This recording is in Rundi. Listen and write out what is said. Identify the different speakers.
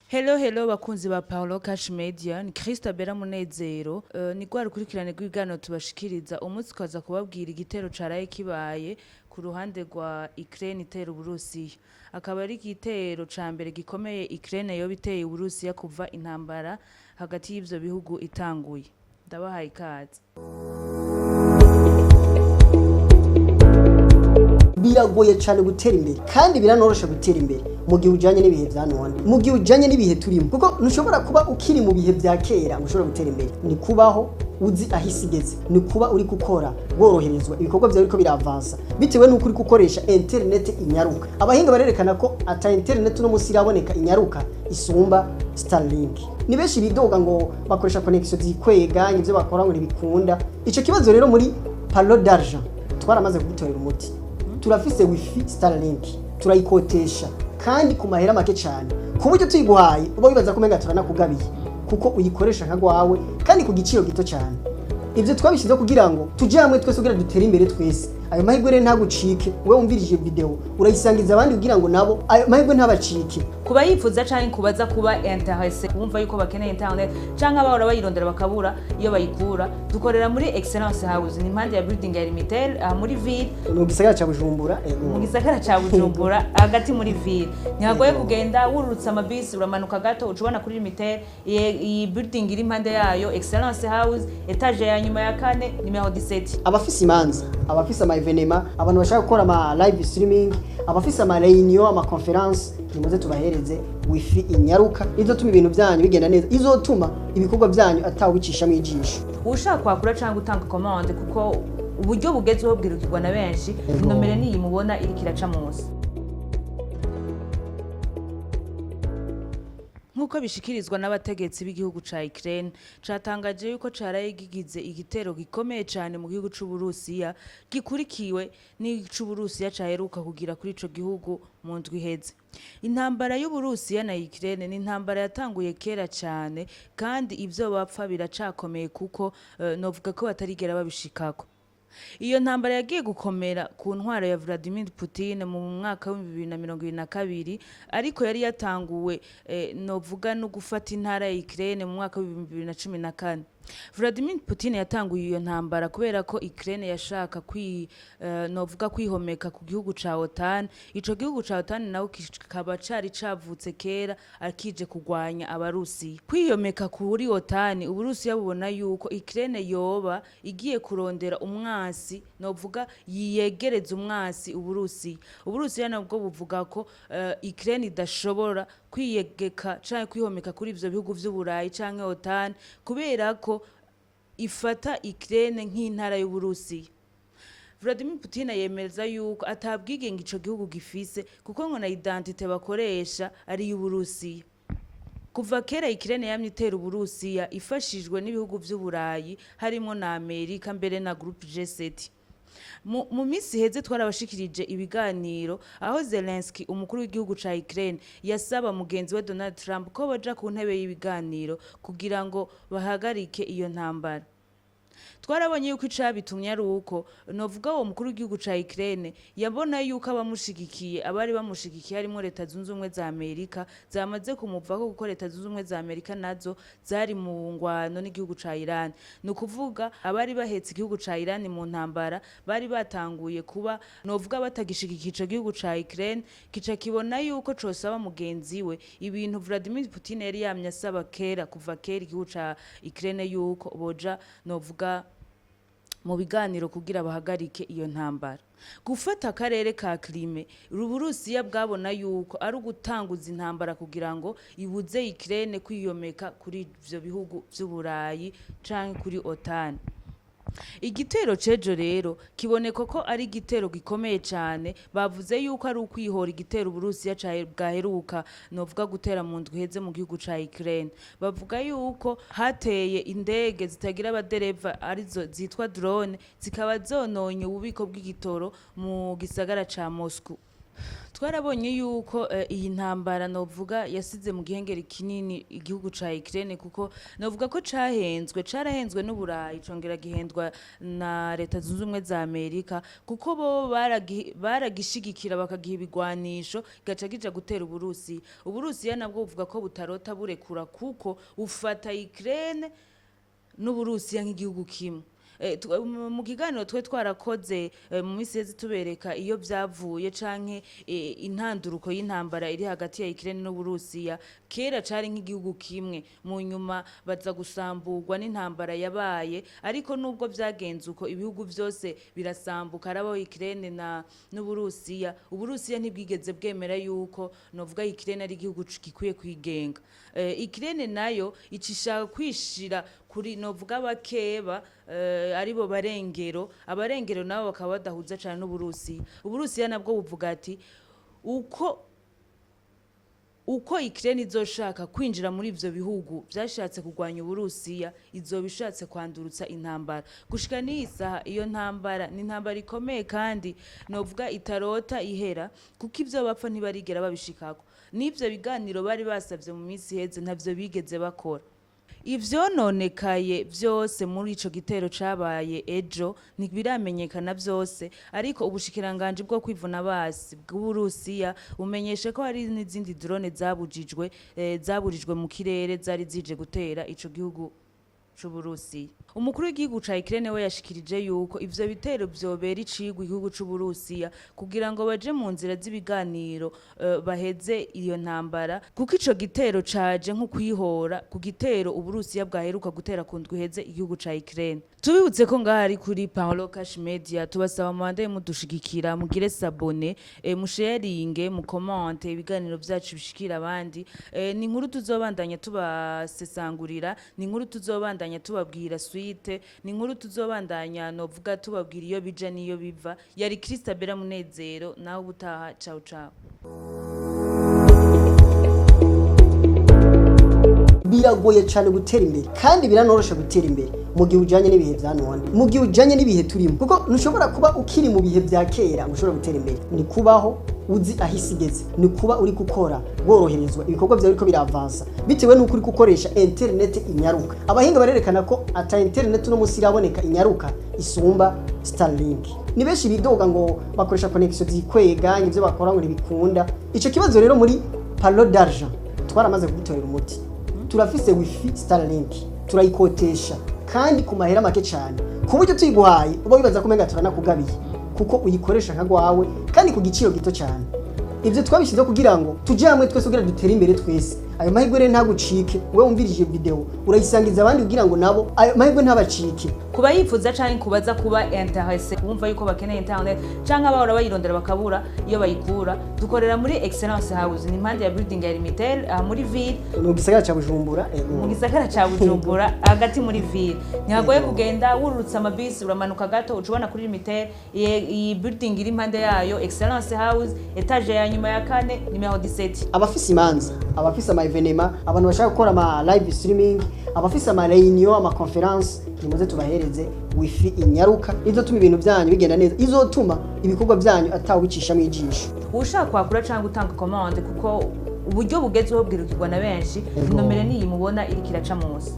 Speaker 1: Hello hello bakunzi ba Paulo Cash Media, ni Christabella Munezero. Ni rwa rukurikirane rw'ibiganiro tubashikiriza umunsi, tukaza kubabwira igitero caraye kibaye ku ruhande rwa Ukraine itera Uburusiya. Akaba ari igitero ca mbere gikomeye Ukraine yoba iteye Uburusiya kuva intambara hagati y'ivyo bihugu itanguye. Ndabahaye ikaze.
Speaker 2: Biragoye cyane gutera imbere kandi biranorosha gutera imbere mu gihe ujanye n'ibihe vya none, mu gihe ujanye n'ibihe turimo, kuko ntushobora kuba ukiri mu bihe vya kera ngo ushobore gutera imbere. Ni kubaho uzi aho isi igeze, ni kuba uri gukora woroherezwa, ibikorwa vyawe biriko biravansa bitewe n'uko uri gukoresha internet inyaruka. Abahinga barerekana ko ata internet uno munsi iraboneka inyaruka isumba Starlink. Ni benshi bidoga ngo bakoresha connection zikwega, ivyo bakora ngo ntibikunda. Ico kibazo rero muri Palo d'Argent twaramaze kugitorera umuti. Turafise wifi Starlink, turayikotesha kandi ku mahera make cyane, ku buryo tuyiguhaye uba wibaza ko umenga turanakugabiye, kuko uyikoresha nka gwawe kandi ku giciro gito cyane. Ibyo twabishyizeho kugira ngo tujye hamwe twese kugira dutere imbere twese. Ayo mahirwe rero ntagucike. Wowe wumvirije video, urayisangiza abandi kugira ngo nabo ayo mahirwe ntabacike.
Speaker 1: Kuba yifuza canke kubaza kuba intéressé, kumva yuko bakeneye internet canke abahora bayirondera bakabura iyo bayikura, dukorera muri Excellence House, ni impande ya building ya Limitel, aha muri ville.
Speaker 2: Mu gisagara ca Bujumbura, ego.
Speaker 1: Mu gisagara ca Bujumbura, hagati muri ville. Ntihagoye kugenda, wururutse amabisi uramanuka gato uca ubona kuri Limitel. Iyi building iri impande yayo, Excellence House, étage ya nyuma ya kane, numéro 17.
Speaker 2: Abafise imanza, abafise ama événements, abantu bashaka gukora ama live streaming, abafise ama réunion, ama conférence, nimuze tubahereze wifi inyaruka izotuma ibintu byanyu bigenda neza, izotuma ibikorwa byanyu atawubicishamwo ijisho.
Speaker 1: Ushaka kwakura cyangwa gutanga commande, kuko uburyo bugezweho bwirukirwa na benshi, inomero niyi mubona iriko iraca munsi. Nk'uko bishikirizwa n'abategetsi b'igihugu ca Ukraine, catangaje yuko caraye gigize igitero gikomeye cane mu gihugu c'Uburusiya, gikurikiwe n'ic'Uburusiya caheruka kugira kuri ico gihugu mu ndwi iheze. Intambara y'Uburusiya na Ukraine ni intambara yatanguye kera cane, kandi ivyo bapfa biracakomeye, kuko novuga ko batarigera babishikako. Iyo ntambara yagiye gukomera ku ntwaro ya Vladimir Putin mu mwaka wa 2022, ariko yari yatanguwe novuga no gufata intara ya Ukraine mu mwaka wa 2014. Vladimir Putin yatanguye iyo ntambara kubera ko Ukraine yashaka novuga kwihomeka ku gihugu ca OTAN. Ico gihugu ca OTAN naho kikaba cari cavutse kera akije kugwanya Abarusiya. Kwiyomeka kuri OTAN, Uburusiya bubona yuko Ukraine yoba igiye kurondera umwasi, novuga yiyegereza umwasi Uburusiya. Uburusiya nabwo buvuga ko Ukraine idashobora kwiyegeka canke kwihomeka kuri ivyo bihugu vy'Uburayi canke OTAN, kubera ko ifata Ukraine nk'intara y'Uburusiya. Vladimir Putin yemeza yuko atabwigenge ico gihugu gifise, kuko ngo na identité bakoresha ari iy'Uburusiya. Kuva kera Ukraine yamye itera Uburusiya ifashijwe n'ibihugu vy'Uburayi, harimo na Amerika, mbere na groupe G7. Mu minsi iheze twarabashikirije ibiganiro aho Zelensky, umukuru w'igihugu ca Ukraine, yasaba mugenzi we Donald Trump ko baja ku ntebe y'ibiganiro kugira ngo bahagarike iyo ntambara. Twarabonye yuko icabitumye ari uko novuga uwo mukuru w'igihugu ca Ukraine yabona yuko abamushigikiye, abari bamushigikiye harimo Leta Zunze Ubumwe za Amerika, zamaze kumuvako, kuko Leta Zunze Ubumwe za Amerika nazo zari mu ngwano n'igihugu ca Iran. Ni ukuvuga abari bahetse igihugu ca Iran mu ntambara bari batanguye kuba novuga batagishigikiye ico gihugu ca Ukraine. Kica kibona yuko cosaba mugenzi we ibintu Vladimir Putin yari yamye asaba kera, kuva kera, igihugu ca Ukraine yuko boja novuga mu biganiro kugira bahagarike iyo ntambara. Gufata akarere ka Crimea, Uburusiya bwabona yuko ari ugutanguza intambara kugira ngo ibuze Ukraine kwiyomeka kuri ivyo bihugu vy'Uburayi canke kuri OTAN. Igitero cejo rero kiboneka ko ari igitero gikomeye cane. Bavuze yuko ari ukwihora igitero Uburusiya bwaheruka novuga gutera mu ndwi iheze mu gihugu ca Ukraine. Bavuga yuko hateye indege zitagira abadereva, arizo zitwa drone, zikaba zononye ububiko bw'igitoro mu gisagara ca Moscow. Twarabonye yuko iyi ntambara novuga yasize mu gihengeri kinini igihugu ca Ukraine, kuko novuga ko cahenzwe, carahenzwe n'Uburayi, congera gihendwa na Leta Zunze Ubumwe za Amerika, kuko bo baragishigikira bakagiha ibigwanisho gaca kija gutera Uburusiya. Uburusiya nabwo buvuga ko butarota burekura, kuko bufata Ukraine n'Uburusiya nk'igihugu kimwe. Mu kiganiro twe twarakoze mu minsi iheze tubereka iyo vyavuye canke intanduruko y'intambara iri hagati ya Ukraine n'Uburusiya. Kera cari nk'igihugu kimwe, mu nyuma baza gusamburwa n'intambara yabaye, ariko nubwo vyagenze uko ibihugu vyose birasambuka, arabaho Ukraine na n'Uburusiya. Uburusiya ntibwigeze bwemera yuko novuga Ukraine ari igihugu gikwiye kwigenga. Ukraine nayo icishaka kwishira kuri novuga bakeba, aribo barengero. Abarengero nabo bakaba badahuza cyane n'Uburusiya. Uburusiya nabwo buvuga ati uko Ukraine izoshaka kwinjira muri ivyo bihugu vyashatse kurwanya Uburusiya, izoba ishatse kwandurutsa intambara. Gushika n'iyi saha iyo ntambara ni intambara ikomeye kandi novuga itarota ihera, kuko ivyo bapfa ntibarigera babishikako. N'ivyo biganiro bari basavye mu minsi iheze ntavyo bigeze bakora. Ivyononekaye vyose muri ico gitero cabaye ejo ntibiramenyekana vyose, ariko ubushikiranganji bwo kwivuna basi bw'Uburusiya bumenyeshe ko hari n'izindi drone zabujijwe, zaburijwe mu kirere zari zije gutera ico gihugu c'Uburusiya. Umukuru w'igihugu ca Ukraine we yashikirije yuko ivyo bitero vyobera icigwa igihugu c'Uburusiya kugira ngo baje mu nzira z'ibiganiro, baheze iyo ntambara, kuko ico gitero caje nko kwihora ku gitero Uburusiya bwaheruka gutera ku ndwi iheze igihugu ca Ukraine. Tubibutse ko ngaha ari kuri Paolo Cash Media, tubasaba mubandanye mudushigikira, mugire s'abonner, musharinge, mukomante ibiganiro vyacu bishikira abandi. Ni inkuru tuzobandanya tubasesangurira, ni inkuru tuzobandanya tubabwira suite, ni inkuru tuzobandanya novuga tubabwira iyo bija n'iyo biva. Yari Christabella Munezero, nawe ubutaha, ciao ciao.
Speaker 2: Biragoye cyane gutera imbere kandi biranorosha gutera imbere mu gihe ujanye n'ibihe vya none, mu gihe ujanye n'ibihe turimo, kuko ntushobora kuba ukiri mu bihe vya kera ngo ushobore gutera imbere. Ni kubaho uzi aho isi igeze, ni kuba uri gukora woroherezwa ibikorwa vyawe biriko biravansa bitewe n'uko uri gukoresha internet inyaruka. Abahinga barerekana ko ata internet uno munsi iraboneka inyaruka isumba Starlink. Ni benshi bidoga ngo bakoresha connection zikwega, ivyo bakora ngo ntibikunda. Ico kibazo rero muri Palo d'Argent twaramaze kugitorera umuti. Turafise wifi Starlink, turayikotesha kandi ku mahera make cyane, ku buryo tuyiguhaye uba wibaza ko umenga turanakugabiye, kuko uyikoresha nka gwawe kandi ku giciro gito cyane. Ibyo twabishyizeho kugira ngo tujye hamwe twese kugira dutere imbere twese. Ayo mahirwe rero ntagucike. Wowe wumvirije video urayisangiza abandi kugira ngo nabo ayo mahirwe ntabacike.
Speaker 1: Kuba yifuza canke kubaza kuba intéressé, kumva yuko bakeneye internet canke abahora bayirondera bakabura iyo bayikura, dukorera muri Excellence House, ni impande ya building ya Limitel, aha muri ville.
Speaker 2: Mu gisagara ca Bujumbura, ego.
Speaker 1: Mu gisagara ca Bujumbura hagati muri ville, ntihagoye kugenda. Wururutse amabisi uramanuka gato uca ubona kuri Limitel, iyi building iri impande yayo, Excellence House, étage ya nyuma ya kane, nimero 17.
Speaker 2: Abafise imanza, abafise ama événements, abantu bashaka gukora ama live streaming, abafise ama réunion, ama conférence, nimuze tubahereze wifi inyaruka izotuma ibintu byanyu bigenda neza, izotuma ibikorwa byanyu atawicishamo ijisho.
Speaker 1: Ushaka kwakura cyangwa gutanga commande, kuko uburyo bugezweho bwirukirwa na benshi,
Speaker 2: Ego.
Speaker 1: nomero niyi mubona iriko iraca munsi.